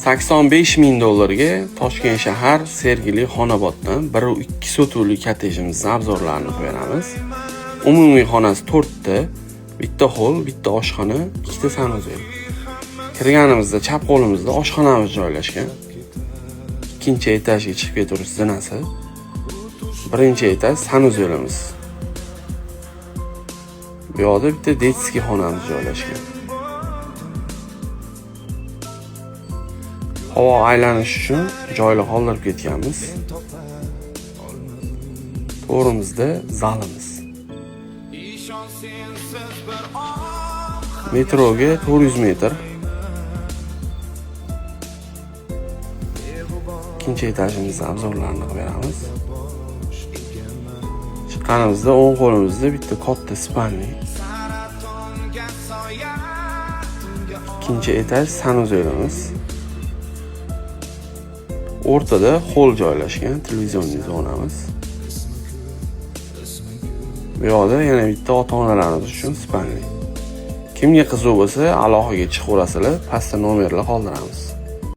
85 ming dollarga Toshkent shahar Sergeli Xonoboddan 1,2 sotuvli kottejimizni обзор larini qilib beramiz. Umumiy xonasi 4 ta, bitta hol, bitta oshxona, ikkita санузел. Kirganimizda chap qo'limizda oshxonamiz joylashgan. Ikkinchi etajga chiqib ketuvchi zinasi. Birinchi etaj санузел imiz. Bu yoqda bitta детский xonamiz joylashgan. Havo aylanish uchun joylar qoldirib ketganmiz. To'g'rimizda zalimiz. Metroga 400 metr. Ikkinchi etajimizni обзор larini qilib beramiz. Chiqqanimizda o'ng qo'limizda bitta katta спальня. Ikkinchi etaj санузел imiz. O'rtada hol joylashgan, televizionli zonamiz. Bu yoqda yana bitta ota-onalarimiz uchun спальня. Kimga qiziq bo'lsa, aloqaga chiqaverasizlar, pastda nomerlar qoldiramiz.